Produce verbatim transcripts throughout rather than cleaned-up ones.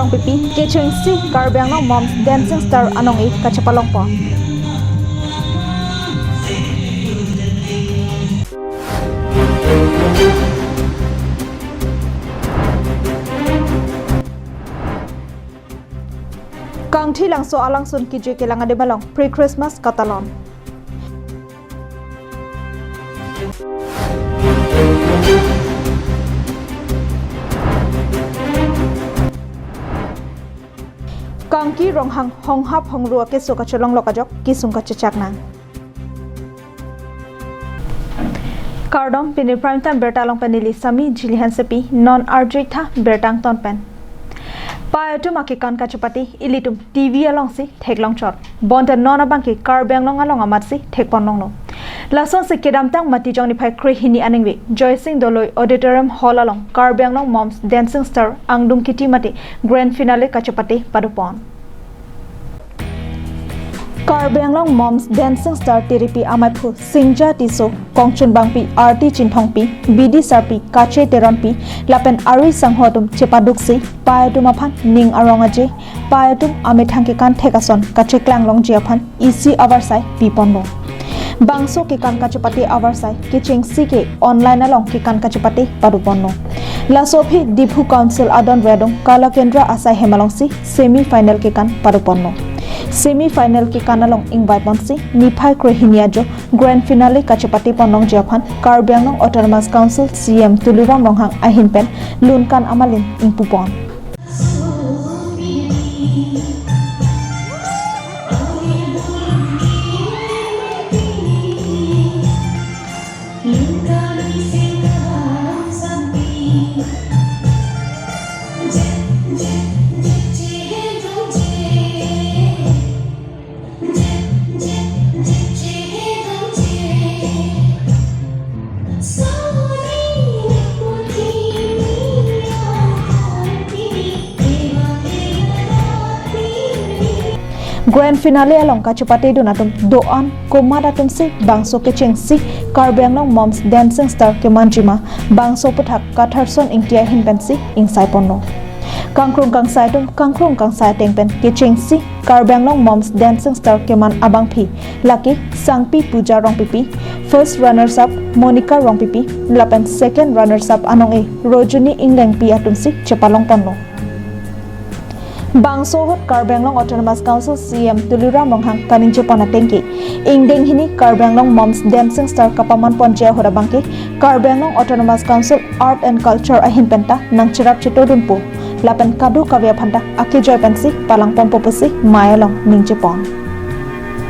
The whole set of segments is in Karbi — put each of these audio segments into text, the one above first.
Rongpipi kechengsi Karbi Anglong Moms Dancing Star anong-e kachepalongpon. Kangthilangso alangsun kejui kelang adim along pre-Christmas katalon. Kangki Ronghang honghap hongru akeso kachelonglok ajok kesung kachechak nang. Kardom, pini Prime Time birta along pen neli Sami Jili Hansepi, non arjuitha birta angton pen. Pei atum akekan kachepate ilitum T V alongsi theklong chot. Bonta non abangke Karbi Anglong along amatsi thekponlonglo. Lasonsi kedamtang Matijong niphai krehini aningve Joysing Doloi Auditorium Hall along Karbi Anglong Moms Dancing Star angdung kiti mate grand finale kachepate padopon. Karbi Anglong Moms Dancing Star tiripi amaiphu Singja Tisso, kongchunbangpi Arti Chinthongpi, bidi sarpi Kache Teronpi lapen ari sangho atum chepaduksi pei atum aphan ning arong aje, pei atum amethang kekan thek ason kacheklang longji aphan isi avarsai piponlo. Bangso kekan kachepate avarsai kechengsi ke online along kekan kachepate padoponlo. Laso aphi Diphu Council adon vedung Kala Kendra asai hem alongsi semi final kekan padoponlo. Semi final kekan along ingvaiponsi niphai krehini ajo grand finale kachepateponlongji aphan Karbi Anglong Autonomous Council C E M Tuliram Ronghang ahin pen lunkan amalin ingpupon. Grand finale along kachepatedun atum do-an komat atumsi bangso kechengsi Karbi Anglong Moms Dancing Star kemanjima, bangso aputhak Katharson Ingti ahin pensi ingsaiponlo. Kangkrung kangsai atum kangkrung kangsai ateng pen kechengsi Karbi Anglong Moms Dancing Star keman abangpi lake Sangpi Puja Rongpipi, first runners up Monica Rongpipi lapen second runners up anong-e Rojuni Inglengpi atumsi chepalongponlo. Bangso ahut Karbi Anglong Autonomous Council C E M Tuliram Ronghang kaningjepon atengke, ingdeng hini Karbi Anglong Moms Dancing Star kapamanponji ahut abangke Karbi Anglong Autonomous Council Art and Culture ahin penta nangcherap chetodunpo lapen kadokave aphanta akejoi pensi palangponpo pusi mei along ningjepon.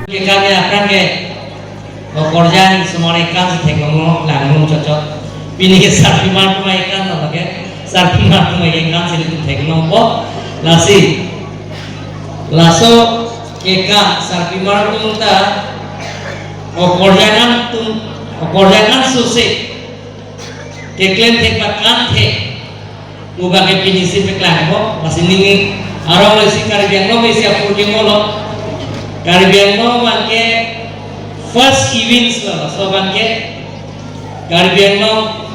Ke kami akan ke okorjang semua ikan si theklong langrum chotchot. Pini ke sarpimar atum ikan na lage, sarpimar atum ikan si theklongpo. Lasi laso kekan sarpimar atum ta okorjang atum, okorjang atum sose keklem thek pakan thek. Pu abangke pini si peklangpo, lasi ning arong lasi Karbi Anglong isi apur ke molo. Karbi Anglong abangke first events lo, laso abangke Karbi Anglong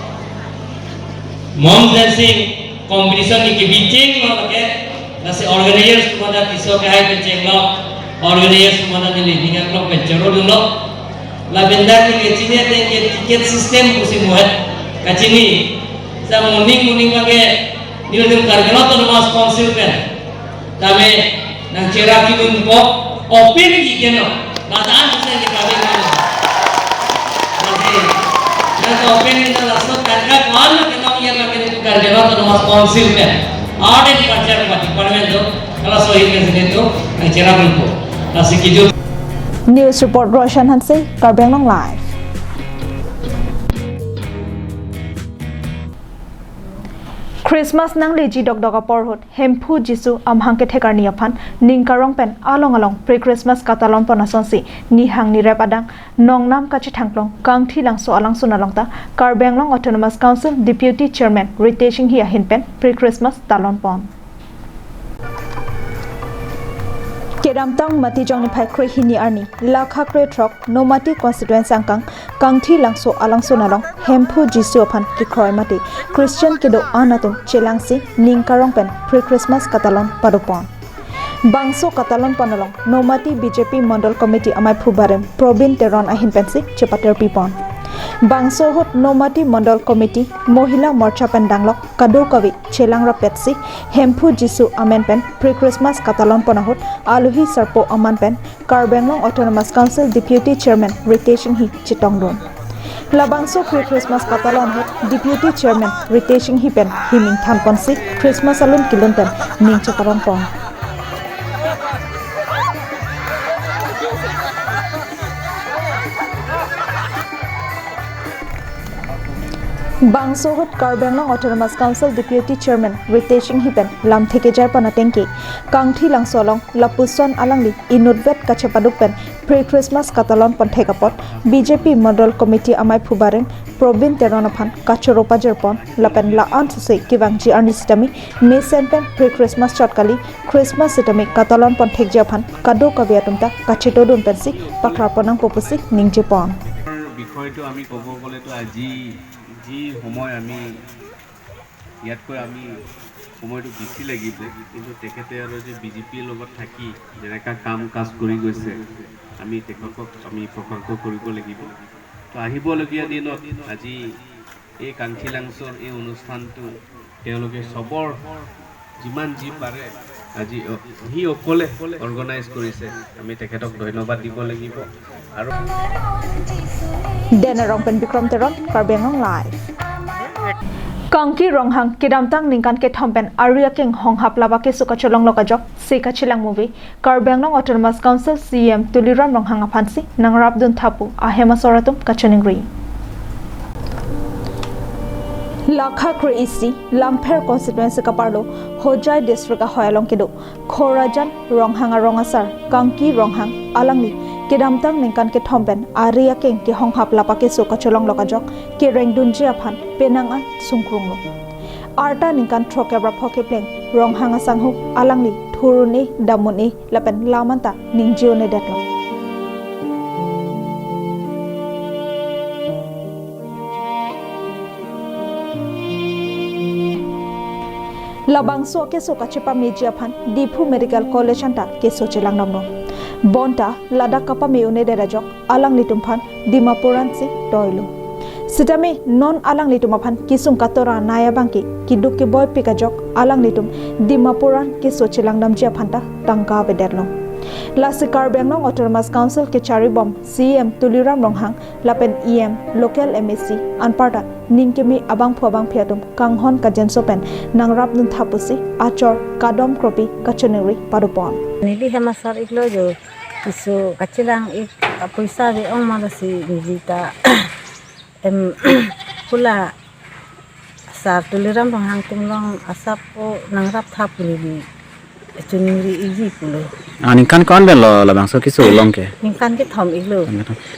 Moms Dancing Competition ni kebicheng lo lake, lasi organizers atum ta Tisso kehai pen chenglo, organizers atum ta neli ning aklong pen choro dunlo. Lapen dak neli kachini ateng ke ticket system pusi muhat kachini. Sa moning moning abangke nelitum Karbi Anglong Autonomous Council pen tame nangcherap kedunpo, open ke keno. Matan pusi ke kami kami. Lasi nang open ke laso tangka ko-an keno, iya abangke nelitum Karbi Anglong Autonomous Council pen Art and Culture Department do, laso ahin ke sini do nangcherap dunpo. Lasi kejut. News report Roshan Hanse, Karbi Anglong Live. Christmas nangleji dokdok apor ahut Hemphu Jisu amahang kethek arni aphan ning karong pen along along pre-Christmas katalonpon asonsi nihang nirep adang nongnam kachethangklong Kangthilangso alangsun along ta Karbi Anglong Autonomous Council Deputy Chairman Ritesh Enghi ahin pen pre-Christmas talonpon. Kedamtang Matijong niphai krehini arni, lakha krethrok Nomati constituency angkang Kangthilangso alangsun along Hemphu Jisu aphan kekroi mate Christian kedo-an atum chelangsi ning karong pen pre-Christmas katalon padopon. Bangso katalon pon along Nomati B J P Mondol Committee amaiphu barim Probin Teron ahin pensi chepaterpi pon. Bangso ahut Nomati Mondol Committee Mohila Morcha pen danglok kadokave chelang rapetsi Hemphu Jisu amen pen pre-Christmas katalon pon ahut alohi sarpo aman pen Karbi Anglong Autonomous Council Deputy Chairman Ritesh Enghi chetongdun. Labangso pre-Christmas katalon ahut Deputy Chairman Ritesh Enghi pen himing thanponsi Christmas alun kelun pen ning chekarong pon. Bangso ahut Karbi Anglong Autonomous Council Deputy Chairman Ritesh Enghi pen lamthe kejai pon atengke Kangthilangso along lapuson alangli inutvet kachepaduk pen pre-Christmas katalon pon thek apot B J P Mondol Committee amaiphu barim Probin Teron aphan kachoro pajir pon lapen la-an suse kevangji arni sitame mesen pen pre-Christmas chot kali Christmas sitame katalon pon thekji aphan kadokave atum ta kachetongdun pensi paklar pon nangpo pusi ningje pon. বিষয়টো আমি ক'ব গ'লেতো আজি যি সময় আমি ইয়াতকৈ আমি সময়টো বেছি লাগিব, কিন্তু তেখেতে আৰু যে বি জে পিৰ লগত থাকি যেনেকা কাম কাজ কৰি গৈছে, আমি তেখেতক আমি প্ৰশংসা কৰিব লাগিব। তো আহিবলগীয়া দিনত আজি এই কাংশী লাংচৰ এই অনুষ্ঠানটো তেওঁলোকে চবৰ যিমান যি পাৰে আজি অ-, সি অকলে অৰ্গেনাইজ কৰিছে, আমি তেখেতক ধন্যবাদ দিব লাগিব। আৰু Denerong pen Bikram Teron, Karbi Anglong Live. Kangki Ronghang kedamtang ningkan kethom pen ari akeng honghap laba keso kacholonglok ajok, se kachelang muve Karbi Anglong Autonomous Council C E M Tuliram Ronghang aphansi nangrapdun tha pu ahem asor atum kachoningri. Lakha kre-isi Langpher constituency kaparlo Hojai district ahoi along kedo Khorajan Ronghang arong asar Kangki Ronghang alangli kedamtang ningkan kethom pen ari akeng kehonghap laba keso kacholonglok ajok kerengdunji aphan penang an sungkrunglo. Arta ningkan throkkep ra phokep pleng Ronghang asangho alangli thur un-e, dam un-e lapen lam anta ningje un-edetlo. Labangso keso kachepameji aphan Diphu Medical College anta keso chelangdamlo. Bonta ladak kapame un-edet ajok alanglitum aphan Dimapur ansi toilo. Sitame non alanglitum aphan kesung katora nai abangke keduk keboipik ajok alanglitum Dimapur an keso chelangdamji aphan ta tangka avedetlo. Lasi Karbi Anglong Autonomous Council kecharibom C E M Tuliram Ronghang lapen E M, local M A C anparta ning keme abangphu abangphi atum kanghon kajenso pen nangrapdun tha pusi achor kadom kropi kachoningri padopon. Neli hem asar iklo jo, keso kachelang ik, apoisa ave ong ma lasi neli ta em hula sar Tuliram Ronghang atum along asap o nangrap tha pu neli choningri ikji pulo. Ah, ningkan ko-an pen lo labangso keso long ke? Ningkan kethom iklo.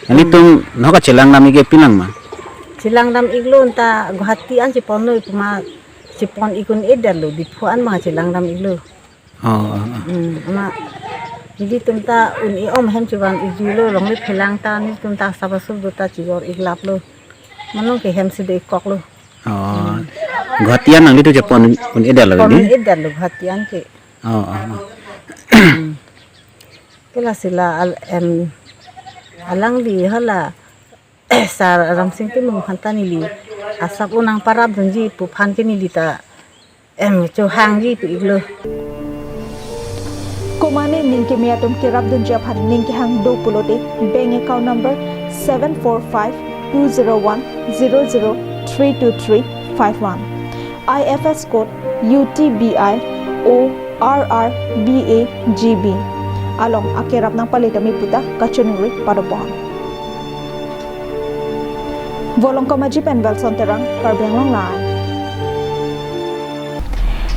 Nelitum nokha chelangdam ik ke pilang ma? Chelangdam iklo anta Guwahati an cheponlo pu ma, chepon ik un-edetlo, Diphu an ma chelangdam iklo. Oh, oh, oh. Hmm, ama nelitum ta un-e om hem chevan ikjuilo, longle phelang ta nelitum ta asap asur do ta chijor iklaplo. Manong ke hem si do ikkoklo. Oh. Guwahati an nanglitum chepon un-edetlo, pon di? Un-edetlo Guwahati an ke. Oh, oh, oh. Hmm. Ke lasi la al-, em, alangli hala sar Ramsing Timung aphan ta neli asap o nangparapdunji pu aphan ke neli ta em chohangji pu iklo. Komane ning keme atum kerapdunji aphan ning kehang do pulote, bank account number seven four five two zero one zero zero three two three five one, I F S code U T B I O R R B A G B along akerap nangpale tame puta kachoningri padopon. Volongkom Aji pen Welson Terang, Karbi Anglong Live.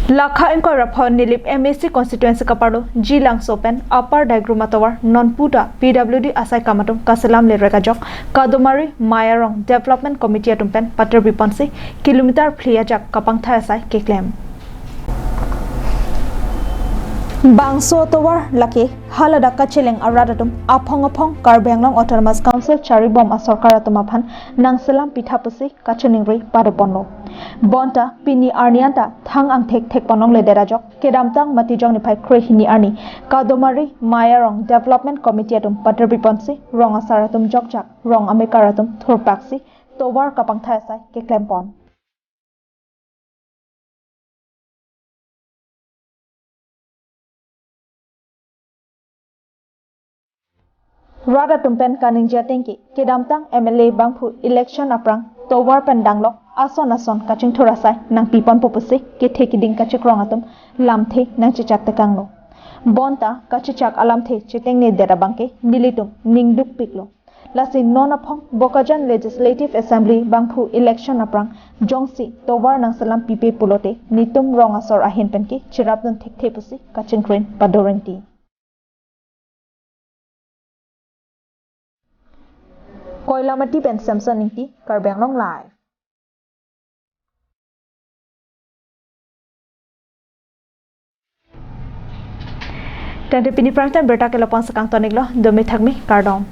Lakha ingkoi ra pho Nilip M A C constituency kaparlo Jilangso pen Upper Daigrum atovar nonpu ta P W D asai kam atum kaselam lerek ajok Kadomari Mayarong Development Committee atum pen paterbi ponsi kilometer phli ajak kapangthai asai keklem. Bangso atovar lake haladak kacheleng arat atum aphong aphong Karbi Anglong Autonomous Council charibom asorkar atum aphan nangselam pitha pusi kachiningri padoponlo. Bonta pini arni anta thang angthek thekponlongledet ajok kedamtang Matijong niphai kre hini arni Kadomari Mayarong Development Committee atum patirpiponsi rong asar atum jokjak rong amekar atum thurpaksi tovar kapangthai asai keklempon. Rat atum pen kaningje atengke, kedamtang M L A bangphu election aphrang tovar pen danglok ason ason kachingthur asai nangpiponpo pusi kethe kiding kachikrong atum lamthe nangchechak tekanglo. Bonta kachechak alamthe chetengnedet abangke nelitum ningdukpiklo. Lasi non aphong Bokajan Legislative Assembly bangphu election aphrang jongsi tovar nangselam pipe pulote netum rong asor ahin penke cherapdun thekthe pusi kachingkrin padorengti. Koilamati pen Samson Ingti, Karbi Anglong Live. Tangte pini prime time birta ke lapu-an si kangton-iklo, dome thakme, kardom.